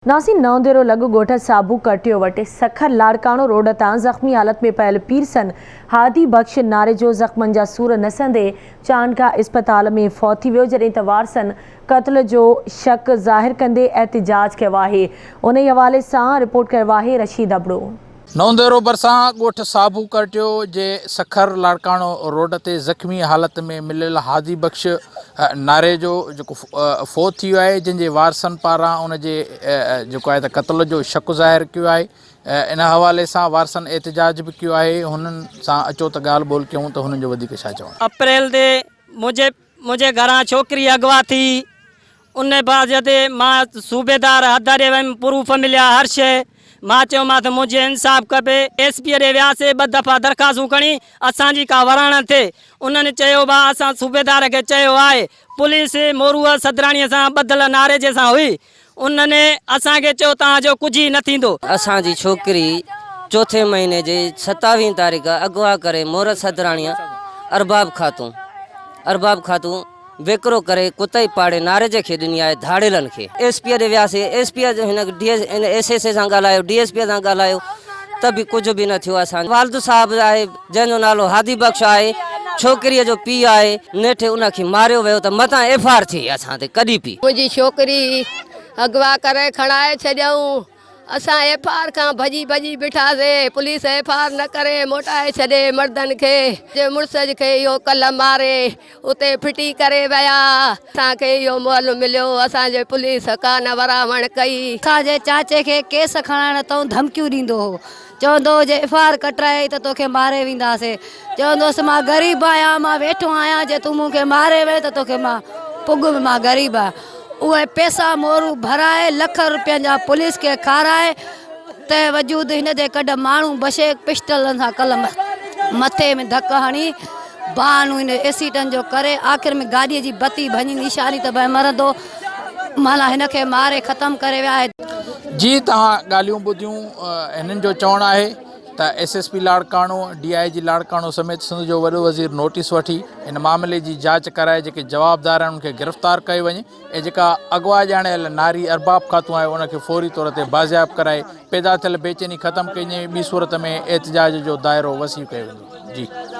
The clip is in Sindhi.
ناسي نئون ديرو لڳ ڳوٺ صابو ڪرٽيو وٽ سکر لاڙڪاڻو روڊ تان زخمي حالت ۾ پيل پيرسن هادي بخش ناريجو زخمن جا سور نه سهندي چانڊڪا اسپتال ۾ فوت ٿي ويو جڏهن ته وارثن قتل جو شڪ ظاهر ڪندي احتجاج ڪيو آهي انهي حوالي سان رپورٽ ڪيو آهي رشيد ابڙو. نئون ديرو ڀرسان ڳوٺ صابو ڪرٽيو جي سکر لاڙڪاڻو روڊ تي زخمي حالت ۾ مليل هادي بخش ناريجو جيڪو فوت ٿي ويو آهي جنهن جي وارثن پاران ان جي جيڪو آهي ته قتل جو شڪ ظاهر ڪيو آهي ان حوالي سان وارثن احتجاج به ڪيو آهي هنن سان اچو ته ڳالهه ٻولهه ڪيون ته هنن جو وڌيڪ ڇا چوڻ. اپريل تي منهنجي منهنجي گهران ڇوڪري اغوا ٿي ان بعد جڏهن مان صوبيدار حد ڏي ويم پروف مليا هر شيء مان چيومانس منهنجي انصاف کپي ايس پي ڏي وياسي ٻه دفعا درخواستون کڻي اسان جي ڪا وراڻ نه ٿي انهن چيو ڀا اسان صوبيدار کي چيو آهي پوليس موروء صدراڻيء سان ٻڌل ناريجي سان هئي. انهن اسان کي چيو توهان جو ڪجهه ئي نه ٿيندو. اسان جي ڇوڪري چوٿين مهيني جي ستاويهين تاريخ اغوا ڪري مورت صدراڻيء ارباب خاتون ارباب خاتون ويڪرو ڪري ڪتئي پاڙي ناريجي کي ڏني آهي ڌاڙيلن کي. ايس پيء ڏي وياسي ايس پيء هن ڊي هن ايس ايس اي سان ڳالهايو ڊي ايس پيء سان ڳالهايو ته به ڪجهه به نه ٿيو اسان والد صاحب آهي جنهن جو نالو هادي بخش آهي، ڇوڪريء جو پيء آهي، نيٺ ان کي ماريو ويو ته متان ايف آر ٿئي اسان تي ڪڏي پي. منهنجي ڇوڪري اغوا ڪري کڻائي ڇڏيائون، اسان ايف آر کان ڀڄي ڀڄي بيٺاسي، پوليس ايف آر نه ڪري موٽائي ڇڏي مردن کي، جي مڙس کي اهو ڪلهه ماري اتي ڦٽي ڪري ويا، اسان کي اهو مهل مليو، اسان جي پوليس ڪا نه وراوڻ ڪئي. اسان جي چاچي کي ڪيس کڻائڻ تئون ڌمڪيون ڏيندو هو. چوندو هو جي ايف آر ڪٽرائي ته توکي ماري وينداسين. چوندو هوس مان غريب آهيان، مان ويٺو آهيان، جي تون مون کي ماري وئين ته توکي مان پڳ به مان غريب آهيان. اهي پئسا مورو ڀرائي لک روپين جا پوليس کي کارائي تنهن وجود هن جي ڪڍ ماڻهو بشيڪ پسٽلن سان ڪل مٿي ۾ ڌڪ هڻي بهانو هن ايسيڊن جو ڪري آخر ۾ گاڏيء جي بتي ڀڃي نشاني ته ڀئي مرندو. معنيٰ هن کي ماري ختم ڪري ويا. جي توهان ڳالهيون ٻڌيون هنن جو چوڻ آهي ته S S P Larkana, D I G Larkana سميت سنڌ جو وڏو وزير نوٽيس وٺي هن معاملي جي جاچ ڪرائي جيڪي جوابدار آهن انهن کي گرفتار ڪيو وڃي ۽ جيڪا اغوا ڄاڻايل ناري ارباب خاتون آهي ان کي فوري طور تي بازياب ڪرائي پيدا ٿيل بيچيني ختم ڪئي وڃي ٻي صورت ۾ احتجاج جو دائرو وسيع ڪيو ويندو جي.